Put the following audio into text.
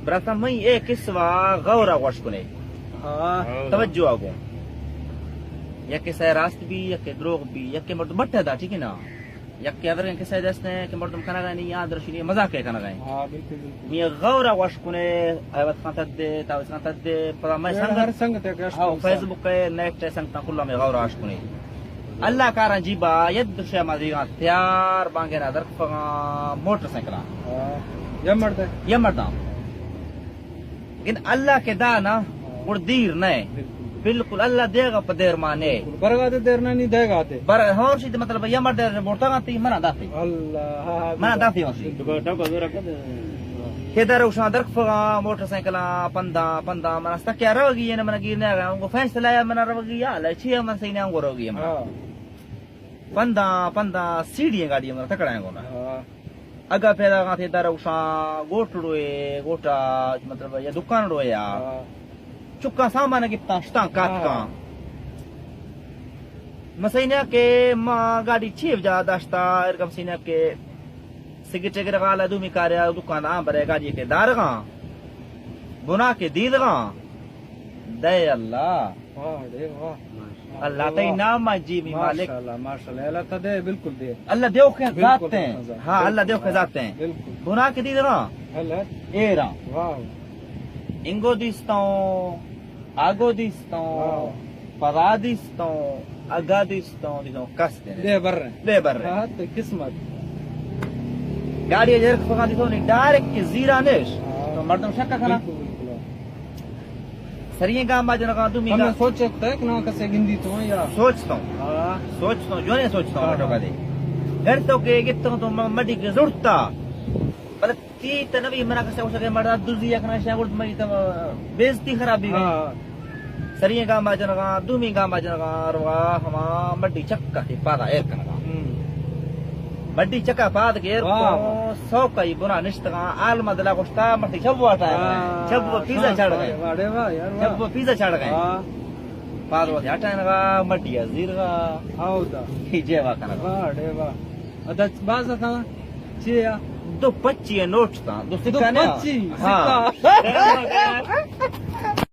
براتاں، منی اے قصہ ءَ غور ءَ گوش کنے۔ ہاں۔ توجہ ءَ گوں۔ یک قصہ راست بی، یک دروغ بی، یک مردم بٹہ دا، ٹھیک ہے نا؟ یک ادرگیں قصہ دست ہیں کہ مردم کنگا نہیں، یا درشنی مذاق ہے کنگا ہیں۔ ہاں، بالکل، بالکل۔ یہ غور ءَ گوش کنے، ایوت خان تدے، تاوس خان تدے، پدا میں اے سنگت، ہر سنگت ہے کہ ہاں، فیس بک ہے، نیٹ ہے، سنگتاں کلا میں غور ءَ گوش کنے۔ اللہ کاراں جی با، ید شے ما دیگاں تیار بانگے نا درکفگاں موٹر سائیکلاں۔ ہاں۔ یا مردے؟ یا مرداں۔ لیکن اللہ کے دا نا، ہاں۔ گڑ دیر نہ۔ بالکل۔ بالکل، اللہ دیگا پہ دیر مانے۔ بالکل۔ برگا تے دیر نہ، نہیں دیگا تے۔ بر-، ہور شی تے مطلب، یا مردے موٹر گا تی منا داتے۔ اللہ، ہاں، ہاں، منا بالکل۔ داتے ہور شی۔ کہ در اوشاں درکفگاں موٹر سائیکلاں پنداں، پنداں، من است کیا روگی، یعنی من گیر نہ گیا، ان کو فیصلہ یا من روگی، یا لے چی من سہی نہ، ان کو روگی من۔ ہاں۔ پنداں، پنداں، سیڑھی گاڑی من تکڑا گونا۔ ہاں۔ اگا پیدا گاتے در اوشاں گوٹڑوے، گوٹا، مطلب، یا دکان ڑوے یا۔ ہاں۔ چکاں سامان گپتاں، شتاں کاتکاں۔ ہاں۔ مسئلہ کہ ما گاڑی چیو جا داشتا، ارگم سینا کہ سگریٹ گر غالا دومی کاریا دکان آن برے گاڑی کے دارغاں، بنا کے دیدغاں، دے اللہ۔ واہ رے واہ۔ اللہ تئی نام ما جی می مالک۔ ماشاءاللہ، ماشاءاللہ۔ اللہ تا دے، بالکل دے۔ اللہ دیو کے بالکل ذات ہیں۔ ہاں، اللہ دیو کے ذات ہیں۔ بالکل۔ بنا کے دیدغاں۔ اللہ۔ ایران۔ واہ۔ انگو دیستوں، آگو دیستوں، ہاں۔ پدا دیستوں، اگا دیستوں، دیستوں، کس دے۔ دے بر رہے۔ دے بر رہے۔ ہاں، تو قسمت۔ گاڑی جرک پکا دیستوں، نہیں، ڈائریکٹ کے زیرا نیش۔ ہاں۔ تو مردم شک کنا۔ بالکل، بالکل۔ سرییں گام ما جنگا، دومی ہمیں گام۔ سوچ تک نہ کسے گندی تو یا؟ سوچتوں۔ ہاں۔ سوچتوں، جو نہیں سوچتوں، ہاں۔ بیٹو کا دے۔ گھر تو کے گپتوں تو م-، مڈی کے زڑتا۔ بلے تی تنوی منا کسے اوشا کے مردا دزی اکنا شاگرد مئی تو بے عزتی خرابی گئی۔ ہاں۔ سرییں گام آ جنگا، دومی گام آ جنگا، روا ہما مڈی چکا تے پادا ایر کنگا۔ ہم۔ مڈی چکا پاد کے ایر واہ۔ کو سو کئی بنا نشتگا، آل مدلا گوشتا، مڈی چبوا ٹائم ہے۔ ہاں، چبوا پیزا چڑھ گئے۔ واہ، واہ، واہ، یار، واہ۔ چبوا پیزا چڑھ گئے۔ ہاں۔ پاد وہ ہٹائنگا، مڈی زیرگا۔ ہاں، دا۔ ہی جے وا کنگا۔ واہ، واہ۔ ادا باز اتاں چیا؟ دو پچی ءِ نوٹ تاں، دو دو سکہ نہ؟ پچی؟ ہاں۔ سکہ۔